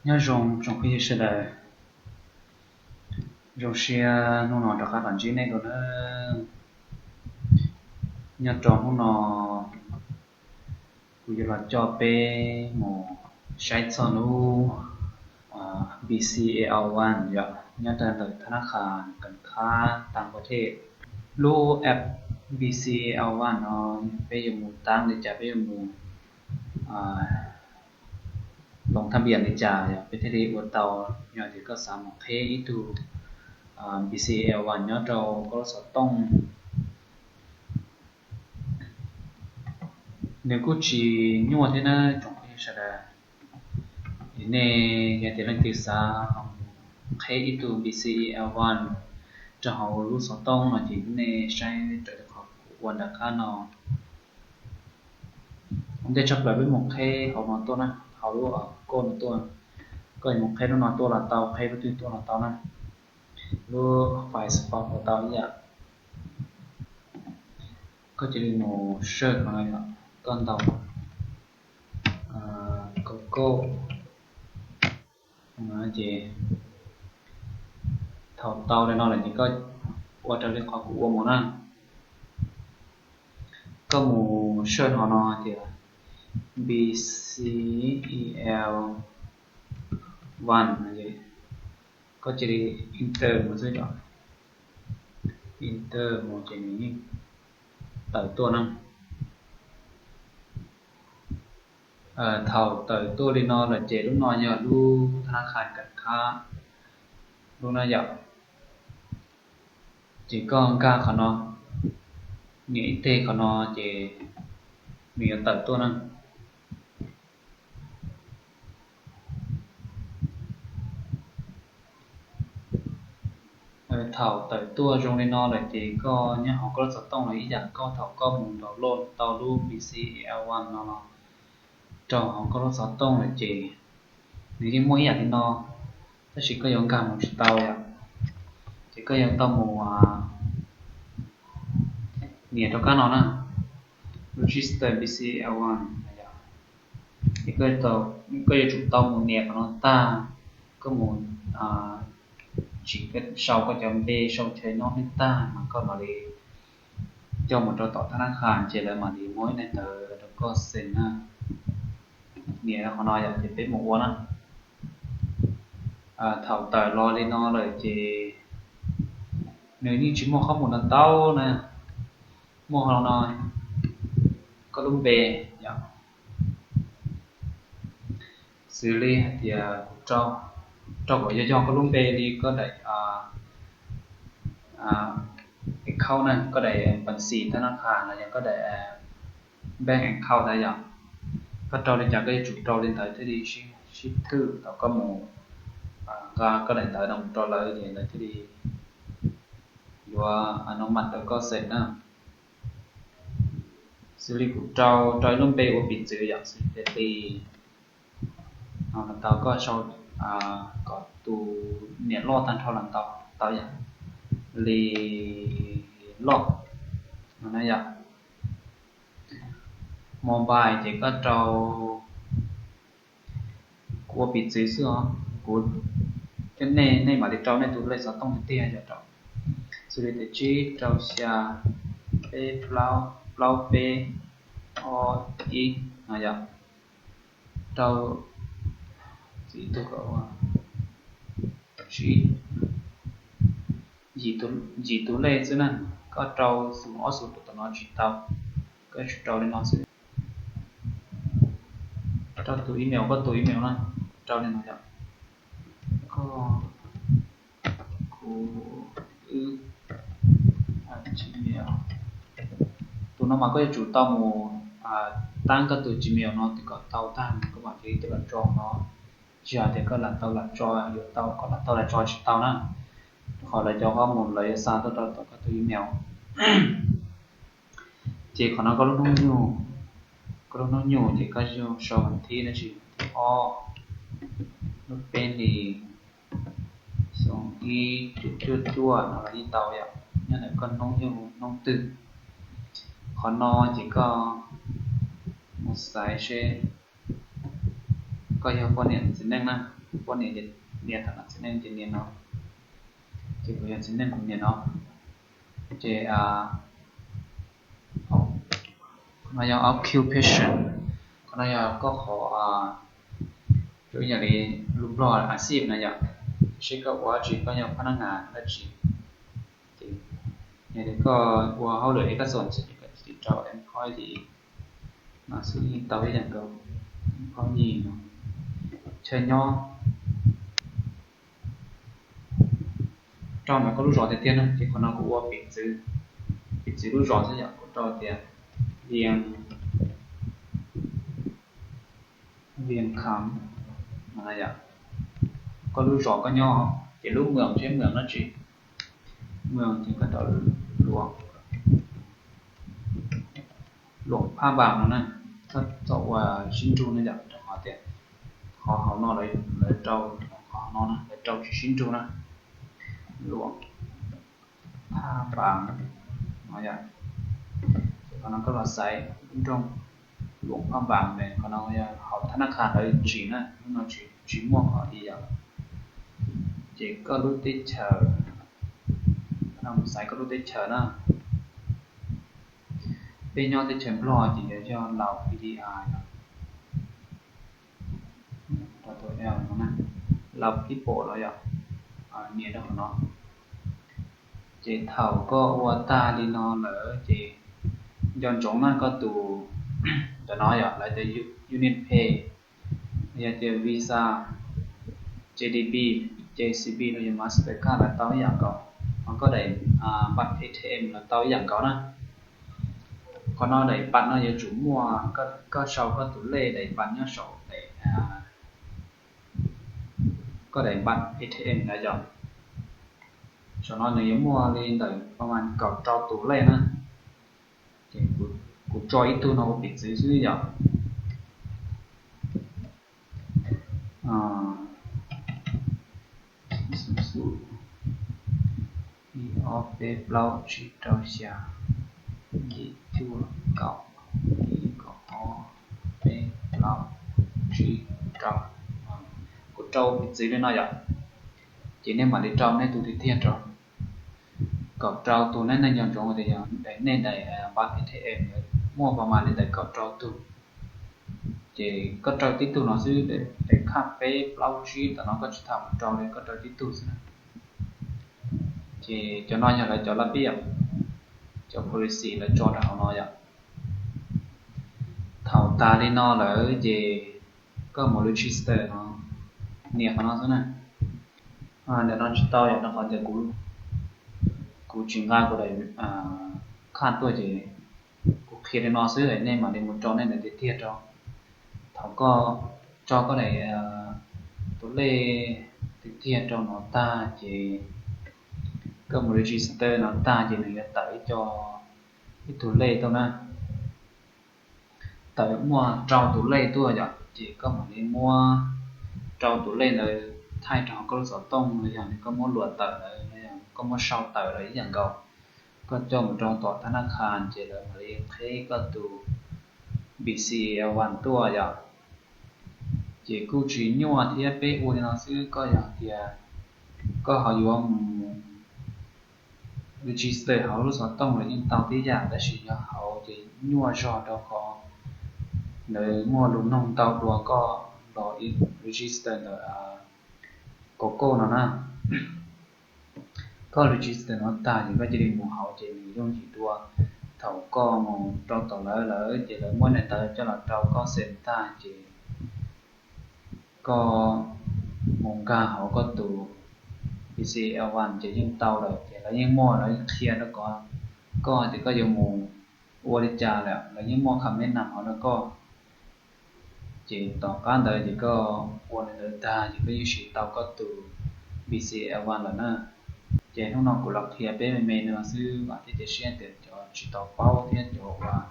Nyob zoo tsoom phooj ywg sawv daws, zoo siab hnub no rov qab los ntsib nej dua nawb. Nyob rau hnub no kuv yuav los coj peb mus saib txog lub BCAR One yom, nyob rau ntawm thab nab qhas Kam Khab Tam Pov Thej. Lub app BCAR One no peb yuav mus tab li cas, peb yuav mus loo thab npias li cas yom, peb thiaj li ua tau. Yog tias koj xav mus qheb ib tug BCAR One nyob rau koj lub xov tooj, nws kuj tsis nyuaj thiab na tsoom phooj ywg sawv daws. Nej yog tias leej twg xav qheb ib tug BCAR One rau hauv lub xov tooj no ces nej saib raws li qhov kuv ua nram qab no. Ua ntej tshaj plaws peb mus qheb hauv no tuaj na, hauv lub koj no tuaj. Koj yuav mus qheb lub no tuaj los tau, qheb lub twg tuaj los tau na. Lub Firefox los tau ib yam. Koj cia li mus search no yom, koj ntaus Google no ces thaum tau li no lawm ces koj ua raws li qhov kuv ua mus na. Koj mus search hauv no hais tias BCAR One no, koj cia li enter mus xwb yom. Enter mus ces nws yeej tawm tuaj na. Thaum tawm tuaj li no lawm ces lub no yog lub thab nab qhas Kam Khab lub na yom. Ces koj nkag qhov no, nias ib teg qhov no ces nws yuav tawm tuaj na. Thaum tawm tuaj zoo li no lawm ces koj nyob hauv koj lub xov tooj los ib yam, koj thaum koj mus download tau lub BCAR One no los rau hauv koj lub xov tooj lawm ces nws yeej muaj ib yam li no, tab sis koj yuav nkag mus tsis tau yom. Ces koj yuav tau mus nias rau kab no na, register BCAR One. Ces koj yuav tsum tau mus nias qhov no tag, koj mus tsim, sau koj cov npe, sau chaw nyob li tag mas koj mam li coj mus rau tom thab nab qhas ces lawv mam li muab ib daim ntawv rau koj xeem na. Nias qhov no yom, ces peb mus ua na. Thaum tawm los li no lawm ces nws yeej tsis muaj qhob mus no ntau na. Muaj qhov no, koj lub npe yom. Xws li hais tias kuv rau, rau kom yog yog koj lub npe li koj daim account na, koj daim peev xwm thab nab qhas los yog koj daim bank account ntawd yom. Koj rau li cas koj yuav tsum rau li ntawd thiaj li sib thwj thaum koj mus nqa koj daim ntawv no mus rau lawv ces lawv thiaj li yuav numav rau koj xeem na. Xws li kuv rau, rau ib lub npe ua piv txwv yom, xws li tias Lis no los tau, koj sau kom tus niam loj tag nrho los tau, tau yom, Lis Loj no na yom. Mobile ces koj rau, kuv ua piv txwv xwb os, kuv, nej, nej mam li rau nej tus lej xov tooj tiag tiag yom rau. Xws li tias tsib rau xya peb plaub peb ob ib no yom. Rau, txiv tug kom ua, tsib, yim tus lej xwb na, koj rau xus ob xus rau tom no tsis tau, koj yuav tsum rau li no xwb. Rau tus email, koj tus email na, rau li no yom. Koj, kuv, wb, gmail. Tus no mas koj yuav tsum tau mus tab koj tus Gmail no kom tau tag koj mam li tuaj los tso no. Tsis hais tias koj lam tau lam tso, yuav tau, koj lam tau lam tso tsis tau na. Rau qhov lawv cov qhob mus lawv yuav xa tuaj rau tom koj tus email. Ces qhov no koj lub hnub nyoog, koj lub hnub nyoog ces koj yuav sau vas thib, tab sis vas thib ob, lub peb hlis, xyoo ib cuaj cuaj cuaj no los yeej tau yom, nyob ntawm koj hnub nyoog hnub twg. Qhov no ces koj mus xaiv seb Koj yog poj niam txiv neej na, poj niam ces nias thaum no, txiv neej ces nias no, ces kuv yog txiv neej kuv nias no. Ces qhov no yog occupation, qhov no yog koj qhov, yog li lus Nplog a xij no yom, seb koj ua dab tsi, koj yog phab nab ngas dab tsi. Ces yog li koj ua hauj lwm ib kab xom ces koj tiv rau employee no xwb yeej tau ib yam nkaus, employee no. Chaw nyob, rau ntawm koj lub zos tiag tiag na, ces qhov no kuv ua piv txwv, piv txwv lub zos xwb yom, kuv rau tias Vias, Vias Kham no yom, koj lub zos koj nyob, ces lub moos seb moos dab tsi, moos ces koj rau Luam, Luam Phaj Npas no na, koj txhob ua sib nrug na yom, rau qhov tias qhov hauv no lawv rau, qhov hauv no na lawv rau tsis sib nrug na, Luam Phaj Npas no yom. Qhov no koj los xaiv lub nroog Luam Phaj Npas ne, qhov no yog hauv thab nab qha lawv tsim na, lub no tsis muaj qhov i yom. Ces koj lub teb chaws, xaiv koj lub teb chaws na. Peb nyob teb chaws Nplog ces yuav yog Laus P D I no, Laus People no yom, nias rau qhov no. Ces thaum koj ua tag li no lawm ces nco ntsoov na, koj tus, ntawm no yog lawv tias Union Pay, yog tias Visa, J D B, J C B los yog Mastercard los tau ib yam nkaus, ho koj daim npaj A T M los tau ib yam nkaus na. Qhov no daim npaj no yuav tsum muaj, koj sau koj tus lej daim npaj nyob saum daim, koj daim npaj A T M na yom. Saum no nws yuav muaj li ntawm pab mas kaum rau tus lej na. Ces kuv tso ib tug no ua piv txwv xwb yom. Ib ob peb plaub tsib rau xya, yim cuaj kaum, ib kaum ob, peb plaub tsib rau. Kuv rau piv txwv li no yom, ces nej mam li rau nej tus tiag tiag rau. Kaum rau tus, nej nco ntsoov tias yog nej daim npaj A T M muaj pab mas li ntawm kaum rau tus. Ces koj rau tib tug no xwb, daim khaj peb plaub tsib tom no koj tsis tham mus rau li, koj rau tib tug xwb na. Ces cov no yog lawv cov laj pib, cov policy lawv tso rau hauv no yom. Thaum tas li no lawm ces koj mus register no, nias qhov no xwb na. Ntawm no tsis tau yom, rau qhov tias kuv tsis nqa kuv daim khaj tuaj ces kuv qhia li no xwb, nej mam li mus rau nej daim tiag tiag rau. Thaum koj tso koj daim tus lej tiag tiag rau no tag ces koj mus register no tag ces nws yuav tawm ib co, ib tug lej tuaj na. Tawm muaj rau tus lej tuaj yom, ces koj mam li muab rau tus lej ntawd thaij rau koj lub xov tooj los yog koj muab luam tawm lawm los yog koj muab sau tawm lawm ib yam nkaus. Koj coj mus rau tom thab nab qha ces lawv mam li qheb koj tus B C L one tuaj yom. Ces kuj tsis nyuaj thiab, peb ua li no xwb, koj yog tias koj ho yuav mus register hauv lub xov tooj los yeej tau tib yam, tab sis yog hauv ces nyuaj zog rau qhov lawv muaj lus noog ntau dua koj los register ntawm Google no na. Koj register no tag ces koj cia li mus hauv ces nws yooj yim dua. Thaum koj mus rau tom lawv lawm ces lawv muab daim ntawv coj los rau koj xem tag ces koj mus nkag hauv koj tus B C L one ces yeej tau lawm, ces lawv yeej muaj, lawv yeej qhia rau koj, koj tias koj yuav mus ua li cas lawm, lawv yeej muaj comment nag hauv rau koj. Ces tom qab ntawd ces koj ua li ntawd tag ces koj yeej siv tau koj tus B C L one lawm na. Ces hnub no kuv los qhia peb me me li no xwb, vam thiab cia siab tias cov tsis tau paub thiab cov uas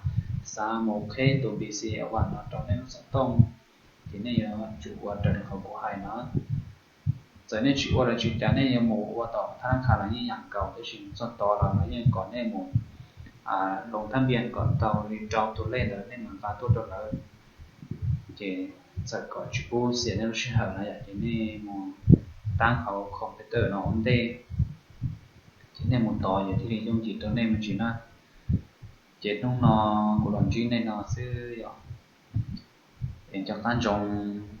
xav mus qheb tus B C L one no rau nej lub xov tooj, ces nej yuav tsum ua raws li qhov kuv hais no. Txawm nej tsis ua los tsis cas, nej yuav mus ua tom thab nab qha los yeej yam nkaus, tab sis mus txog tod los lawv yeej kom nej mus loo thab npias kom tau li rau tus lej ntawd nej mam nqa tuaj rau lawv. Ces Txawm kom tsis pub xiam nej lub sij hawm no yom, ces nej mus tab hauv computer no ua ntej, ces nej mus tos ces thiaj li yooj yim rau nej me ntsis na. Ces hnub no kuv los ntsib nej no xwb yom, es nco qab ntsoov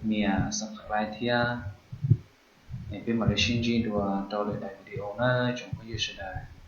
nias subscribe thiab, es peb mam li sib ntsib dua rau lwm daim video na tsoom phooj ywg sawv daws.